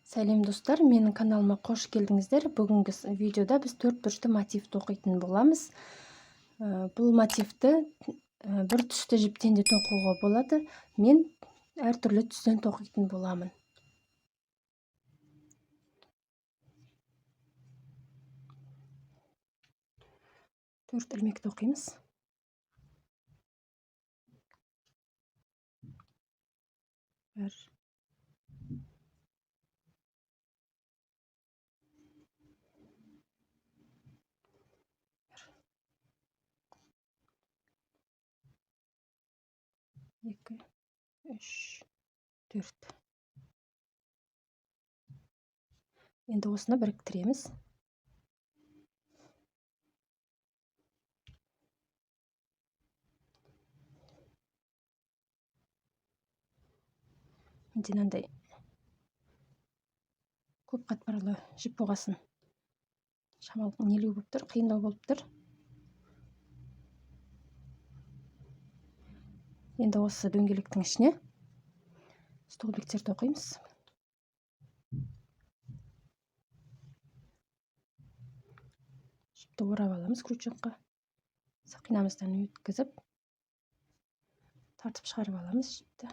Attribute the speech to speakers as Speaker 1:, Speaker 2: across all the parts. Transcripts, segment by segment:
Speaker 1: Сәлем, достар, менің каналыма қош келдіңіздер. Бүгінгі видеода біз төрт бұрышты мотив тоқитын боламыз. Бұл мотивті бір түсті жіптен де тоқуға болады. Мен әртүрлі түстен тоқитын боламын. Төрт ілмек тоқимыз. Бір, екі, үш, төрт. Енді осыны біріктіреміз. Менде мынандай көп қатпарлы жіп болғасын шамалы нелеу болып тұр, қиындау болып тұр. Енді осы дөңгелектің ішіне столбиктер тоқимыз. Жіпті орап аламыз крючокқа, сақинамыздан өткізіп тартып шығарып аламыз жіпті.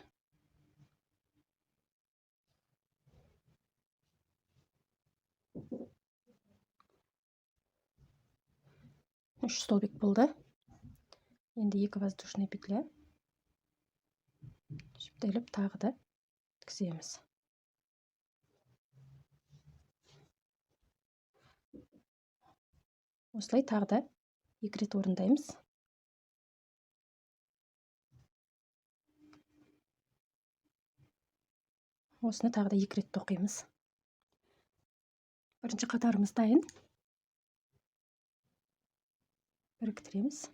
Speaker 1: Үш столбик болды. Енді екі воздушный петля, жіпті іліп тағы да өткіземіз. Осылай тағы да екі рет орындаймыз. Осыны тағы да екі рет тоқимыз. Бірінші қатарымыз дайын. Біріктіреміз.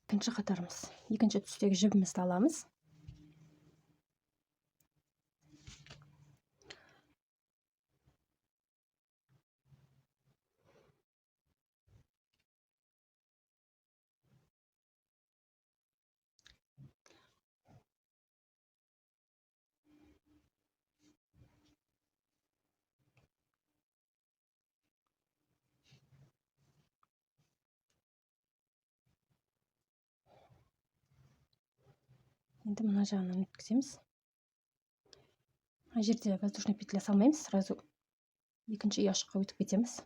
Speaker 1: Екінші қатарымыз. Екінші түстегі жібімізді аламыз. Енді мына жағынан өткіземіз. Мына жерде воздушный петля салмаймыз, сразу екінші ұяшыққа өтіп кетеміз.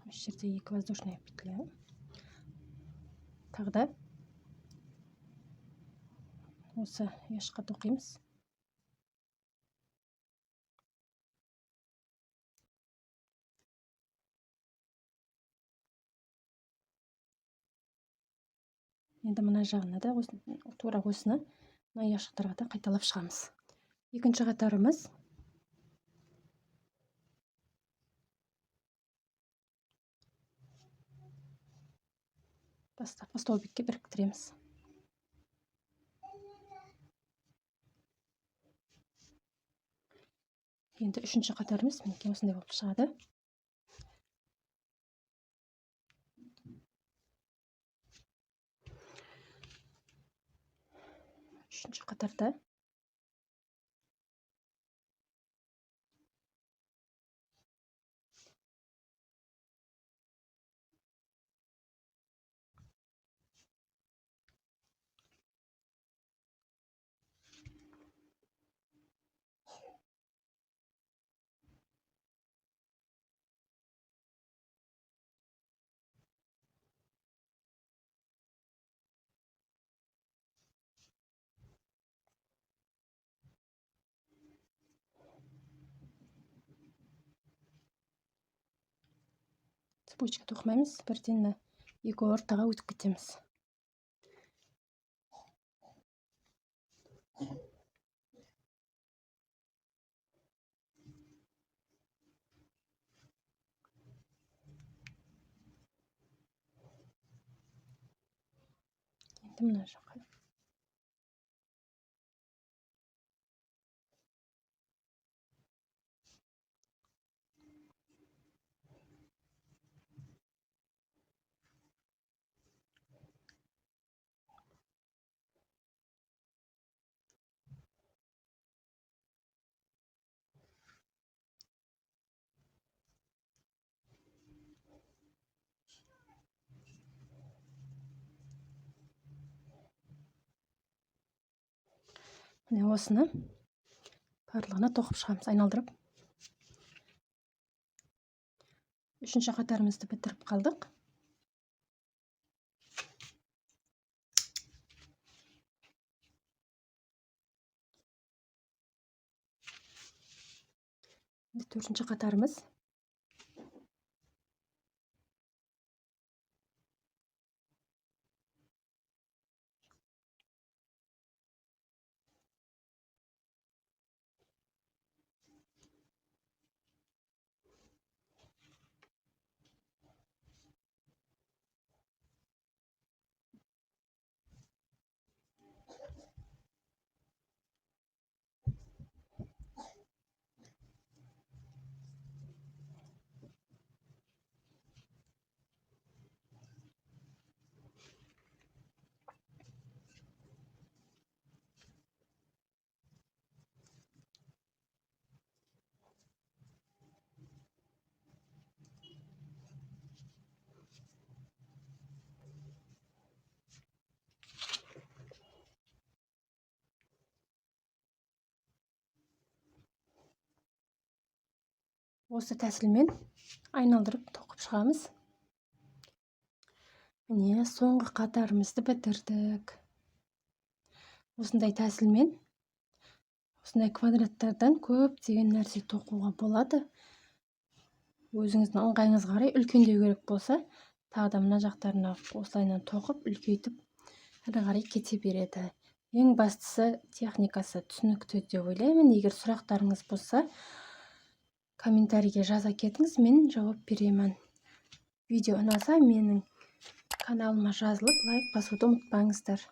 Speaker 1: Осы жерде екі воздушный петля. Тағы да осы ұяшыққа тоқимыз. Енді мына жағына да тура осыны мына ұяшықтарға да қайталап шығамыз. Екінші қатарымыз. Бастапқы столбикке біріктіреміз. Енді үшінші қатарымыз мінекей осындай болып шығады. Үшінші қатарда цепочка тоқымаймыз, бірден мына екі ортаға өтіп кетеміз. Енді мына жаққа Міне, осыны барлығына тоқып шығамыз айналдырып. Үшінші қатарымызды бітіріп қалдық. Енді төртінші қатарымыз. Осы тәсілмен айналдырып тоқып шығамыз. Міне, соңғы қатарымызды бітірдік. Осындай тәсілмен осындай квадраттардан көптеген нәрсе тоқуға болады. Өзіңіздің ыңғайыңызға қарай үлкендеу керек болса, тағы да мына жақтарына осылайынан тоқып, үлкейтіп әрі қарай кете береді. Ең бастысы техникасы түсінікті деп ойлаймын. Егер сұрақтарыңыз болса, комментарийге жаза кетіңіз, мен жауап беремін. Видео ұнаса, менің каналыма жазылып, лайк басуды ұмытпаңыздар.